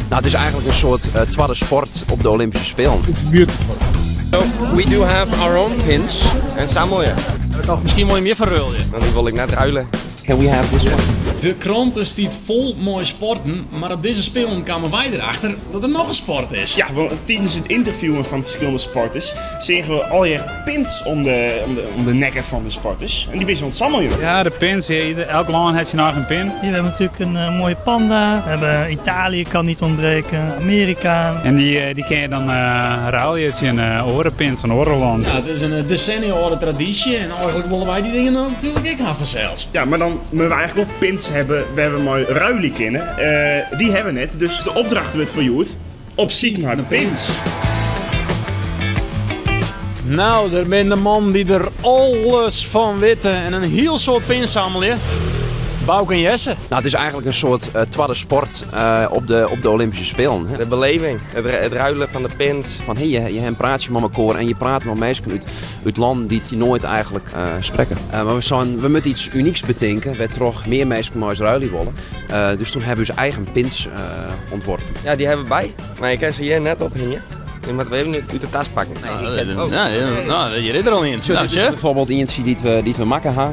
Nou, het is eigenlijk een soort tweede sport op de Olympische Spelen. It's beautiful. So, we do have our own pins. En sammelje. Toch miskien wol je mear ferruilje. Want dy wol ik net ruile. Can we have this one? De krante stiet fol mei sporten, mar op dizze Spelen kamen wy derachter dat der noch in sport is. Ja, want tijdens het interviewen van verschillende sporters zagen we alweer pins om de nekken van de sporters. En die wisten ontsammeln. Ja, de pins. Ja, elk land heeft zijn eigen pin. Hier, we hebben natuurlijk een mooie panda. We hebben Italië kan niet ontbreken, Amerika. En die kun je dan ruilen tegen een orenpins van Oreland. Ja, het is in desennia âlde tradysje en eigentlik wolle wy dy dingen dan natuerlik ek ha fansels. Ja, maar dan moeten we eigenlijk ook pins hebben waar we mei ruilje kunnen. Die hebben we net, dus de opdracht wordt verjoerd. Op zoek naar de pins. Nou, der binne de mannen dy't der alles fan witte en in hiel soad pins sammelje. Bouke en Jesse. Nou, het is eigenlijk een soort tweede sport op de Olympische Spelen. Hè. De beleving, het ruilen van de pins. Van, hey, je hebt een praatje met elkaar en je praat met mensen uit landen die het nooit eigenlijk spreken. Maar we moeten iets unieks bedenken, waar toch meer mensen maar eens ruilen willen. Dus toen hebben we onze eigen pins ontworpen. Ja, die hebben we bij. Maar ik heb ze hier net ophingen. Die moeten we even uit de tas pakken. Nee, die ken- oh. Ja, ja, nou, je zit er al in. Zo, Nou, dit is chef. bijvoorbeeld eentje die we maken ha.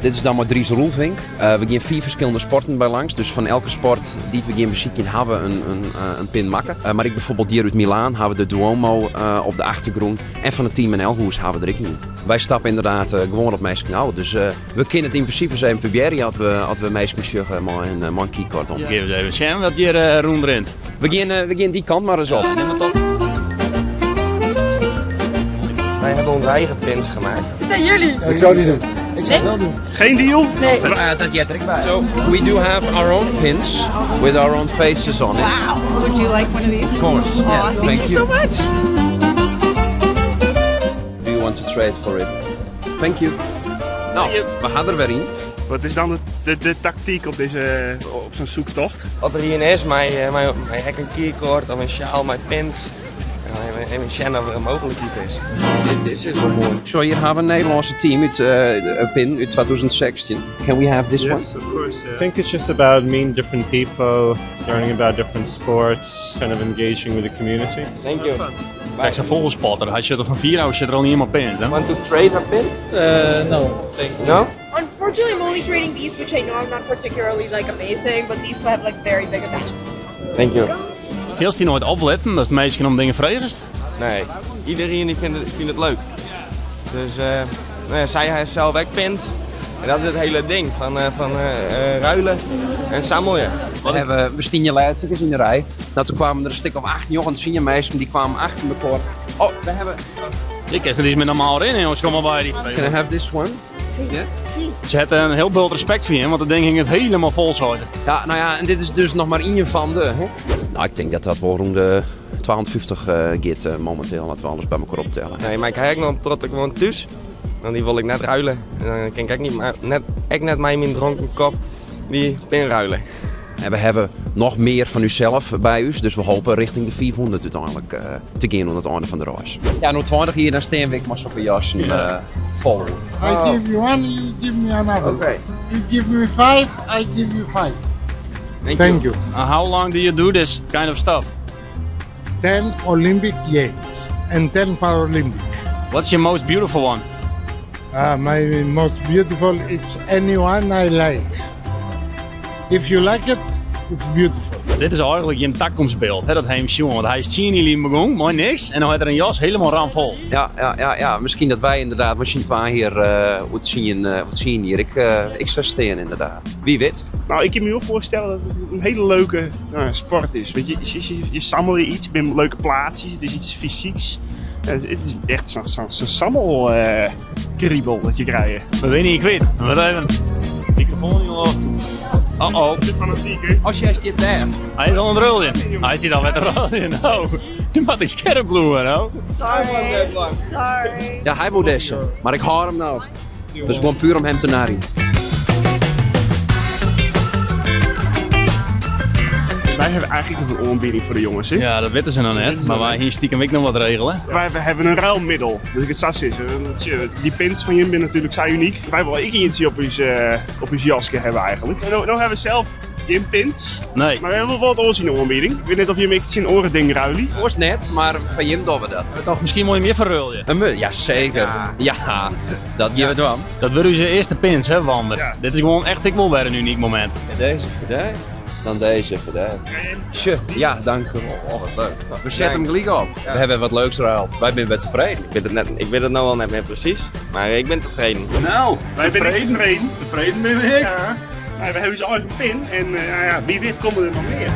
Dit is dan maar Dries Roelvink. We gaan 4 verschillende sporten bij langs. Dus van elke sport die we gaan bezieken, hebben we een pin maken. Maar ik bijvoorbeeld hier uit Milaan hebben we de Duomo op de achtergrond. En van het Team NL Hoes hebben we er ook in. Wij stappen inderdaad gewoon op mijn kanaal. Dus we kunnen het in principe zijn proberen als we meisjes zeggen, maar een man keycard om. Ja. Geef eens even Sam wat hier rondrent. We gaan die kant maar eens op. Ja, neem maar tot. Wij hebben onze eigen pins gemaakt. Dit zijn jullie. Ik zou het niet doen. Ik zou het wel doen. Geen deal? Nee. Dat jij er bij. So, we do have our own pins with our own faces on it. Wow. Would you like one of these? Of course. Aw, Yeah. thank Thank you you. so much. Do you want to trade for it? Thank you. Nou, we gaan er weer in. Wat is dan de tactiek op zo'n zoektocht? Als er hier is, mijn hek een keycord of een sjaal, mijn pins. En even zien of er een mogelijkheid is. Dit is wel mooi. Zo, hier hebben we een Nederlandse team uit een pin uit 2016. Can we have this Yes, one? of course. Yeah. I think it's just about meeting different people, learning about different sports, kind of engaging with the community. Thank you. Kijk, zo'n vogelspotter. Hij zit er van 4 uur zit er al niet helemaal pins, hè? Want to trade a pin? No, thank you. No? Unfortunately, I'm only trading these, which I know I'm not particularly amazing, but these have very big attachments. Thank you. Veel die nooit opletten, dat is het meisje om dingen vrezen. Nee, iedereen die vindt het leuk. Dus zij heeft zelf ook pins. En dat is het hele ding van ruilen en sammelje. We hebben bestien leiders in de rij. Nou, toen kwamen er een stuk of 8 jongens, 10 meisjes, die kwamen achter elkaar. Oh, we hebben... Ik kan er iets met normaal in, jongens. Kom maar bij die. Can I have this one? Si. Ja? Si. Ze hadden een heel bult respect voor je, want dat ding ging het helemaal vol zouden. Ja, nou ja, en dit is dus nog maar één van de. Hè? Nou, ik denk dat dat wel rond de 250 git momenteel, laten we alles bij elkaar optellen. Nee, maar ik heb nog een prot gewoon thuis. Want die wil ik net ruilen. En dan kan ik niet, maar net, ik net mij in mijn dronken kop die pin ruilen. En we hebben nog meer van uzelf bij u, dus we hopen richting de 400 uiteindelijk te gaan aan het einde van de reis. Ja, nog 20 hier, dan staan we maar op een jas en, vol. I give you one, you give me another. Okay. You give me 5, I give you 5. Thank Thank you. you. How long do you do this kind of stuff? 10 Olympic Games and 10 Paralympic. What's your most beautiful one? My most beautiful, it's anyone I like. If you like it, it's beautiful. Dit is eigenlijk je toekomstbeeld, hè, dat hij hem jongen. Want hij is 10 jaar begonnen, mooi niks. En dan heeft er een jas helemaal ramvol. Ja, ja, ja, ja, misschien dat wij inderdaad, misschien twee hier wat zien wat zien hier. Ik zou staan inderdaad. Wie weet. Nou, ik kan me heel voorstellen dat het een hele leuke sport is. Want je sammelt iets, je bent op leuke plaatsjes, het is iets fysieks. Ja, het is echt zo'n sammelkriebel dat je krijgt. We weten niet, ik weet. Wat even. Microfoon in de lucht. Uh-oh. De fanatiek, hè? Als jij dit daar. Hij is al aan het rollen. Hij zit al met de rollen. Nou, die moet ik scherp bloemen, nou. Sorry. Sorry. Ja, hij wil deze. Maar ik haal hem nou. Dus gewoon puur om hem te narien. Wij hebben eigenlijk nog een aanbieding voor de jongens, hè? Ja, dat weten ze nog net. Maar wij hier stiekem ook nog wat regelen. Wij hebben een ruilmiddel. Dus ik het sas is. Die pins van jullie zijn natuurlijk zo uniek. Wij willen ik iets op ons jasje hebben eigenlijk. En nou hebben we zelf Gjin pins. Nee. Mar we hawwe wol wat oars yn de oanbieding. Ik wit net of jim ek tsjin oare dingen ruilje. Oars net, mar foar jim dogge we dat. We tochten miskien wolle jim hjir foar ruilje. In mu- Ja, seker. Ja, dat gean we dwaan. Dat wurde ús earste pins, hè, Wander? Dit is gewoan echt ek wol wer in unyk momint. Dizze foar dy, dan dizze foar dy. Sjoch, ja, dankewol. Oh, wat leuk. We sette him gelyk op. We hawwe wat leuks ruild. Wy binne wer tefreden. Ik wit it net, ik wit it no al net mear presys, mar ik bin tefreden. No, Wy binne ek tefreden. Tefreden binne we ek. Ja. Nou, we hawwe ús eigen pin en nou ja, wie wit komme der noch mear.